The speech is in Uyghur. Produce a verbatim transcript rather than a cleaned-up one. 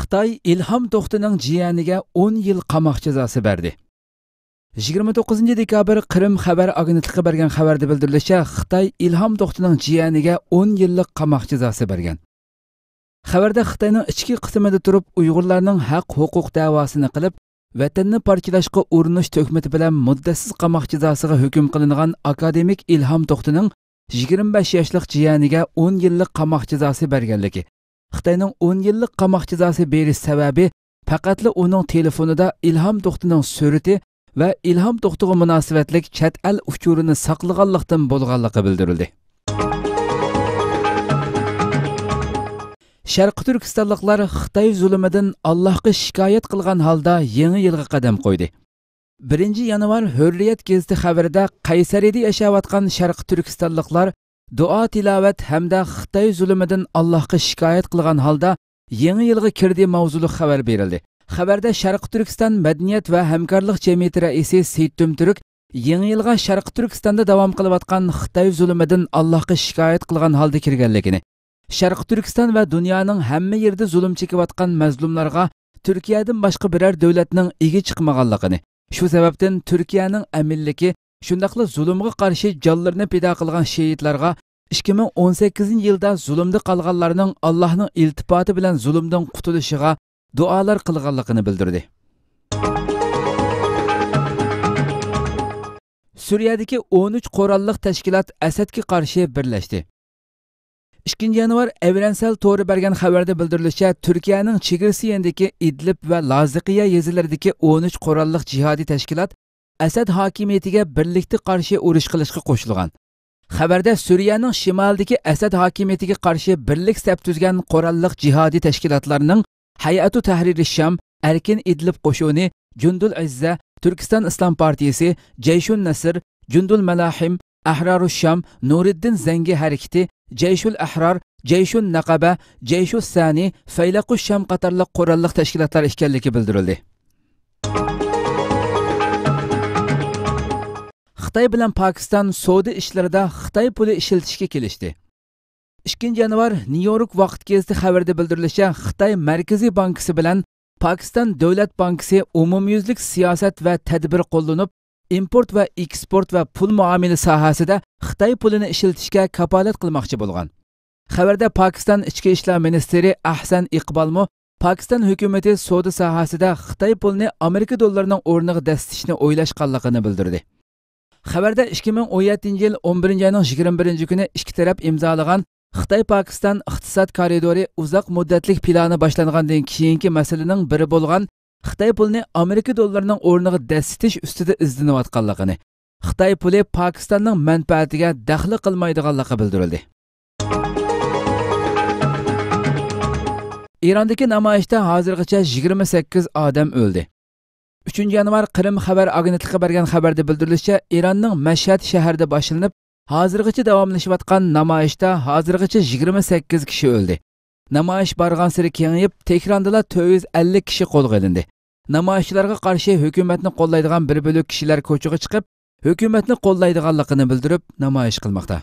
خىتاي ئىلھام توختىنىڭ جىيەنىگە ئون يىل قاماق جازاسى بەردى. يىگىرمە توققۇزىنچى دېكابىر قىرىم خەۋەر ئاگېنتلىقى بەرگەن خەۋەردە بىلدۈرۈلۈشىچە، خىتاي ئىلھام توختىنىڭ جىيەنىگە ئون يىللىق قاماق جازاسى بەرگەن. خەۋەردە خىتاينىڭ ئىچكى قىسمىدا تۇرۇپ ئۇيغۇرلارنىڭ ھەق-ھوقۇق دەۋاسىنى قىلىپ، ۋەتەننى پارچىلاشقا ئۇرۇنۇش تۆھمىتى بىلەن مۇددەتسىز قاماق جازاسىغا ھۆكۈم قىلىنغان ئاكادېمىك ئىلھام توختىنىڭ يىگىرمە بەش ياشلىق جىيەنىگە ئون يىللىق قاماق جازاسى بەرگەنلىكى، خىتاينىڭ ئون يىللىق قاماق جازاسى بېرىش سەۋەبى پەقەتلا ئۇنىڭ تېلېفونىدا ئىلھام توختىنىڭ سۈرىتى ۋە ئىلھام توختىغا مۇناسىۋەتلىك چەت ئەل ئۇچۇرىنى ساقلىغانلىقتىن بولغانلىقى بىلدۈرۈلدى. شەرقىي تۈركىستانلىقلار خىتاي زۇلۇمىدىن ئاللاھقا شىكايەت قىلغان ھالدا يېڭى يىلغا قەدەم قويدى. بىرىنچى يانۋار ھۆررىيەت گېزىتى خەۋىرىدە قەيسەرىدە ياشاۋاتقان شەرقىي تۈركىستانلىقلار دۇئا تىلاۋەت ھەمدە خىتاي زۇلۇمىدىن ئاللاھقا شىكايەت قىلغان ھالدا يېڭى يىلغا كىردى ماۋزۇلۇق خەۋەر بېرىلدى. خەۋەردە شەرقىي تۈركىستان مەدەنىيەت ۋە ھەمكارلىق جەمئىيىتى رەئىسى سېيىت تۈمتۈرك يېڭى يىلغا شەرقىي تۈركىستاندا داۋام قىلىۋاتقان خىتاي زۇلۇمىدىن ئاللاھقا شىكايەت قىلغان ھالدا كىرگەنلىكىنى، شەرقىي تۈركىستان ۋە دۇنيانىڭ ھەممە يېرىدە زۇلۇم چېكىۋاتقان مەزلۇملارغا تۈركىيەدىن باشقا بىرەر دۆلەتنىڭ ئىگە چىقمىغانلىقىنى، شۇ سەۋەبتىن تۈركىيەنىڭ ئەمىنلىكى، شۇنداقلا زۇلۇمغا قارشى جانلىرىنى پىدا قىلغان شېھىتلارغا ئىككى مىڭ ئون سەككىزىنچى يىلدا زۇلۇمدا قالغانلارنىڭ ئاللاھنىڭ ئىلتىپاتى بىلەن زۇلۇمدىن قۇتۇلۇشىغا دۇئالار قىلغانلىقىنى بىلدۈردى. سۈرىيەدىكى ئون ئۈچ قوراللىق تەشكىلات ئەسەدكە قارشى بىرلەشتى. ئىككىنچى يانۋار ئەۋرەنسەل تورى بەرگەن خەۋەردە بىلدۈرۈلۈشىچە، تۈركىيەنىڭ چېگرىسى يېنىدىكى ئىدلىب ۋە لازىقىيە يېزىلىرىدىكى ئون ئۈچ قوراللىق جىھادىي تەشكىلات ئەسەد ھاكىمىيىتىگە بىرلىكتە قارشى ئۇرۇش قىلىشقا قوشۇلغان. خەۋەردە سۈرىيەنىڭ شىمالىدىكى ئەسەد ھاكىمىيىتىگە قارشى بىرلىك سەپ تۈزگەن قوراللىق جىھادىي تەشكىلاتلارنىڭ ھەيئەتۇ تەھرىرى شام، ئەركىن ئىدلىب قوشۇنى، جۇندۇل ئىززە، تۈركىستان ئىسلام پارتىيىسى، جەيشۇن نەسر، جۇندۇل مەلاھىم، ئەھرارۇ شام، نۇرىددىن زەڭگى ھەرىكىتى، جەيشۇل ئەھرار، جەيشۇن نەقەبە، جەيشۇ سەنى، فەيلەقۇ شام قاتارلىق قوراللىق تەشكىلاتلار ئىكەنلىكى بىلدۈرۈلدى. خىتاي بىلەن پاكىستان سودا ئىشلىرىدا خىتاي پۇلى ئىشلىتىشكە كېلىشتى. ئىككىنچى يانۋار نيۇ يورك ۋاقىت گېزىتى خەۋىرىدە بىلدۈرۈلۈشىچە، خىتاي مەركىزىي بانكىسى بىلەن پاكىستان دۆلەت بانكىسى ئومۇميۈزلۈك سىياسەت ۋە تەدبىر قوللىنىپ، ئىمپورت ۋە ئېكسپورت ۋە پۇل مۇئامىلە ساھەسىدە خىتاي پۇلىنى ئىشلىتىشكە كاپالەت قىلماقچى بولغان. خەۋەردە پاكىستان ئىچكى ئىشلار مىنىستىرى ئەھسەن ئىقبالمۇ پاكىستان ھۆكۈمىتى سودا ساھەسىدە خىتاي پۇلىنى ئامېرىكا دوللىرىنىڭ ئورنىغا دەسسىتىشنى ئويلاشقانلىقىنى بىلدۈردى. خەۋەردە ئىككى مىڭ ئون يەتتىنچى يىل ئون بىرىنچى ئاينىڭ يىگىرمە بىرىنچى كۈنى ئىككى تەرەپ ئىمزالىغان خىتاي پاكىستان ئىقتىساد كارىدورى ئۇزاق مۇددەتلىك پىلانى باشلانغاندىن كېيىنكى مەسىلىنىڭ بىرى بولغان خىتاي پۇلىنى ئامېرىكا دوللىرىنىڭ ئورنىغا دەسسىتىش ئۈستىدە ئىزدىنىۋاتقانلىقىنى، خىتاي پۇلى پاكىستاننىڭ مەنپەئەتىگە دەخلى قىلمايدىغانلىقى بىلدۈرۈلدى. ئىراندىكى نامايىشتا ھازىرغىچە يىگىرمە سەككىز ئادەم ئۆلدى. ئۈچىنچى يانۋار قىرىم خەۋەر ئاگېنتلىقى بەرگەن خەۋەردە بىلدۈرۈلۈشىچە، ئىراننىڭ مەشھەد شەھىرىدە باشلىنىپ، ھازىرغىچە داۋاملىشىۋاتقان نامايىشتا ھازىرغىچە يىگىرمە سەككىز كىشى ئۆلدى. نامايىش بارغانسېرى كېڭىيىپ، تېھراندىلا تۆت يۈز ئەللىك كىشى قولغا ئېلىندى. نامايىشچىلارغا قارشى ھۆكۈمەتنى قوللايدىغان بىر بۆلەك كىشىلەر كوچىغا چىقىپ، ھۆكۈمەتنى قوللايدىغانلىقىنى بىلدۈرۈپ نامايىش قىلماقتا.